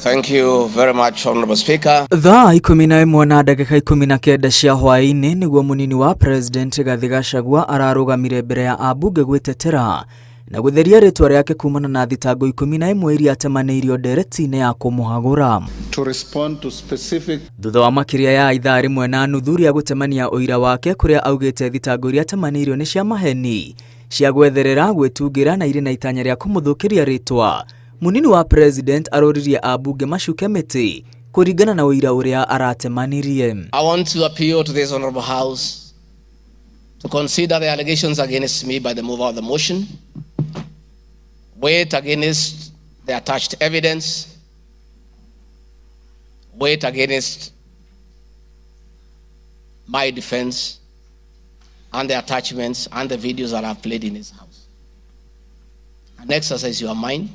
Thank you very much, Honorable Speaker. Thaa 11 na ndagĩka 19 cia hwaĩ-inĩ nĩguo mũnini wa President Rigathĩ Gachagua ararũgamire mbere ya ambunge gwĩtetera na gũtheria rĩtwa rĩake kumana na thitango 11 iria atemanĩirio ndereti-inĩ ya kũmũhagũra. To respond to specific Thutha wa makĩria ya ithaa rĩmwe na nuthu rĩa gũtemania ũira wake kũrĩa augĩte thitango iria atemanĩirio nĩ cia maheni, cia gwetherera, gwĩtungĩra na irĩ na itanya rĩa kũmũthũkĩria rĩtwa. Mũnini wa President aroririe ambunge macuke mĩtĩ kũringana na ũira ũrĩa aratemanirie. I want to appeal to this Honorable House to consider the allegations against me by the mover of the motion, weigh against the attached evidence, weigh against my defense and the attachments and the videos that I've played in this house. And exercise your mind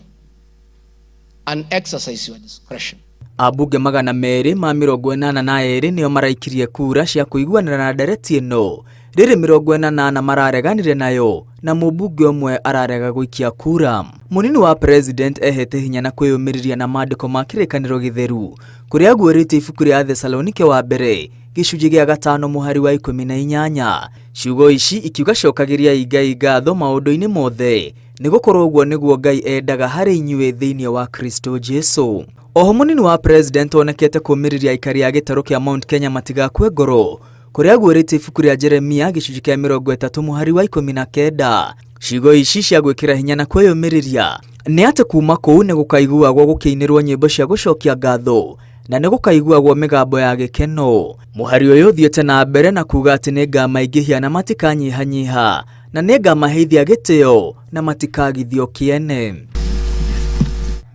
and exercise your discretion. Ambunge 282 nĩo maraikirie kura cia kũiguanĩra na ndereti ĩno, rĩrĩ 80 marareganire nayo na mũmbunge ũmwe ararega gũikia kura. Mũnini wa President ehete hinya na kwĩyũmĩrĩria na maandĩko ma kĩrĩkanĩro gĩtheru kũrĩa aguũrĩtie ibuku rĩa Thesalonike wa mbere gĩcunjĩ gĩa 5 mũhari wa 18. Ciugo ici ikiuga cokagĩriai Ngai ngatho maũndũ-inĩ mothe, nĩgũkorwo ũguo nĩguo Ngai endaga harĩ inyuĩ thĩinĩ wa Kristo Jesu. Oho mũnini wa President onekete kũmĩrĩria aikari a gĩtarũ kĩa Mount Kenya matigakue ngoro kũrĩa aguũrĩtie ibuku rĩa Jeremia gĩcunjĩ kĩa 30 mũhari wa 19. Ciugo ici cia gwĩkĩra hinya na kwĩyũmĩrĩria nĩ atĩ kuma kũu nĩ gũkaiguagwo gũkĩinĩrwo nyĩmbo cia gũcokia ngatho na nĩ gũkaiguagwo mĩgambo ya gĩkeno. Mũhari ũyũ ũthiĩte na mbere na kuga atĩ nĩ ngamaingĩhia na matikanyihanyiha na nĩ ngamaheithia gĩtĩo na matikagithio kĩene.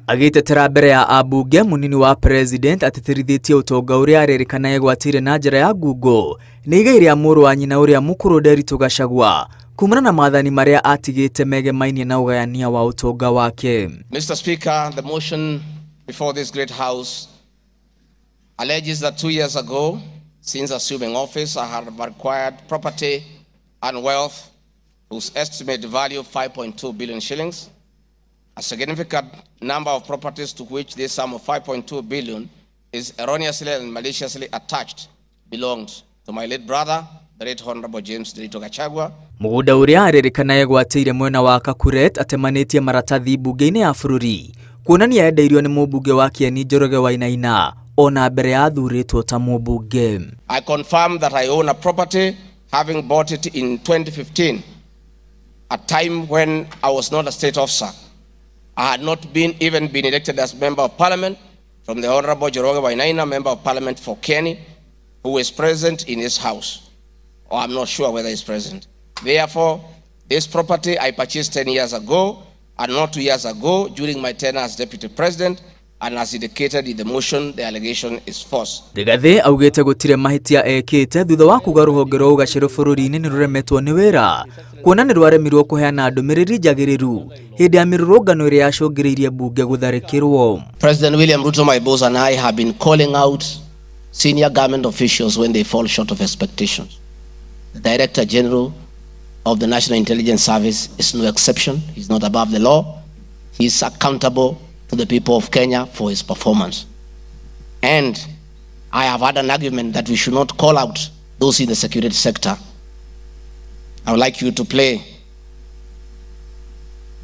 Agĩtetera mbere ya ambunge, mũnini wa President atĩtĩrithĩtie ũtonga ũrĩa arerĩkana egwatĩire na njĩra ya ngungo nĩ igai rĩa mũrũ wa nyina ũrĩa mũkũrũ Nderitu Gachagua kumana na maathani marĩa atigĩte megemainie na ũgayania wa ũtonga wake. Mr. Speaker, the motion before this great house alleges that 2 years ago, since assuming office, I have acquired property and wealth whose estimated value 5.2 billion shillings, a significant number of properties to which this sum of 5.2 billion is erroneously and maliciously attached belonged to my late brother, the late Honorable James Nderitu Gachagua. Mũgũnda ũrĩa arerĩkana egwatĩire mwena wa Kakuret atemanĩtie maratathi mbunge-inĩ ya bũrũri kuonania endeirio nĩ mũmbunge wa Kieni Njoroge Wainaina ona mbere ya athurĩtwo ta mũmbunge. I confirm that I own a property, having bought it in 2015, a time when I was not a state officer. I had not even been elected as Member of Parliament from the Honorable Njoroge Wainaina, Member of Parliament for Kieni, who is present in his house. Or I'm not sure whether he's present. Therefore, this property I purchased 10 years ago and not 2 years ago during my tenure as Deputy President, and as indicated in the motion, the allegation is false. Rigathĩ augĩte gũtirĩ mahĩtia ekĩte thutha wa kuga rũhonge rwa ũgacĩru bũrũri-inĩ nĩ rũremetwo nĩ wĩra kuona nĩ rwaremirwo kũheana ndũmĩrĩri njagĩrĩru hĩndĩ ya mĩrũrũngano ĩrĩa yacũngĩrĩirie mbunge gũtharĩkĩrwo. President William Ruto, my boss, and I have been calling out senior government officials when they fall short of expectations. The Director General of the National Intelligence Service is no exception. He's not above the law. He is accountable to the people of Kenya for his performance. And I have had an argument that we should not call out those in the security sector. I would like you to play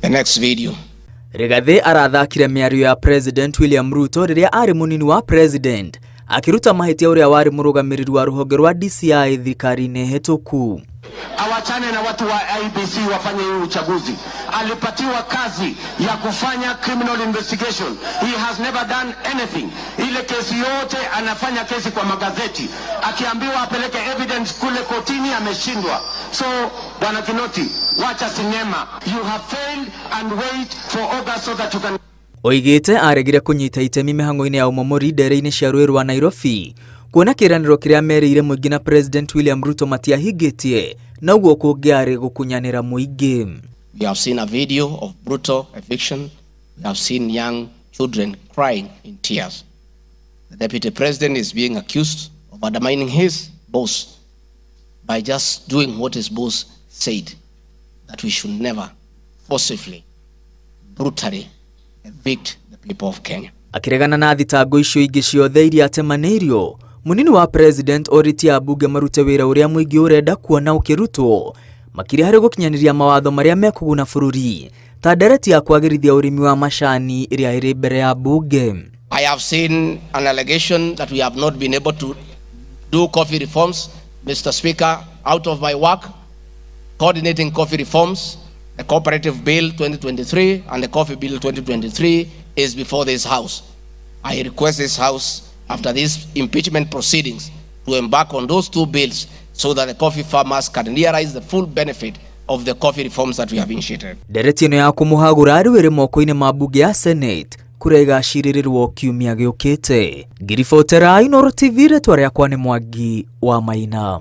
the next video. Rigathĩ arathakire mĩario ya President William Ruto rĩrĩa arĩ mũnini wa President akĩruta mahĩtia ũrĩa warĩ mũrũgamĩrĩri wa rũhonge rwa DCI thirikari-inĩ hĩtũku. Awachane na watu wa IEBC wafanye hii uchaguzi. Alipatiwa kazi ya kufanya criminal investigation. He has never done anything. Ile kesi yote anafanya kesi kwa magazeti, akiambiwa apeleke evidence kule kotini ameshindwa. So Bwana Kinoti, wacha sinema. You have failed and wait for August so that you can Oigĩte aregire kũnyita itemi mĩhang'o-inĩ ya ũmomori ndere-inĩ cia rũĩ rwa Nairobi kuona kĩĩranĩro kĩrĩa merĩire mũingĩ na President William Ruto matiahingĩtie na ũguo kũngĩarĩ gũkunyanĩra mũingĩ. We have seen a video of brutal eviction. We have seen young children crying in tears. The deputy president is being accused of undermining his boss by just doing what his boss said, that we should never forcibly, brutally evict the people of Kenya. Akĩregana na thitango icio ingĩ ciothe iria atemanĩirio, mũnini wa president orĩtie ambunge marute wĩra ũrĩa mũingĩ ũrenda kuona ũkĩrutwo, makĩria harĩ gũkinyanĩria mawatho marĩa mekũguna bũrũri ta ndereti ya kwagĩrithia ũrĩmi wa macani ĩrĩa ĩrĩ mbere ya bunge. I have seen an allegation that we have not been able to do coffee reforms. Mr. Speaker, out of my work coordinating coffee reforms, the Cooperative Bill 2023 and the Coffee Bill 2023 is before this House. I request this House, after these impeachment proceedings, to embark on those two bills so that the coffee farmers can realize the full benefit of the coffee reforms that we have initiated. Ndereti ĩno ya kũmũhagũra rĩu ĩrĩ moko-inĩ ma mbunge ya Senate kũrĩa ĩgacirĩrĩrwo kiumia gĩũkĩte. Ngiribotera Inooro TV, rĩtwa rĩakwa nĩ Mwangi wa Maina.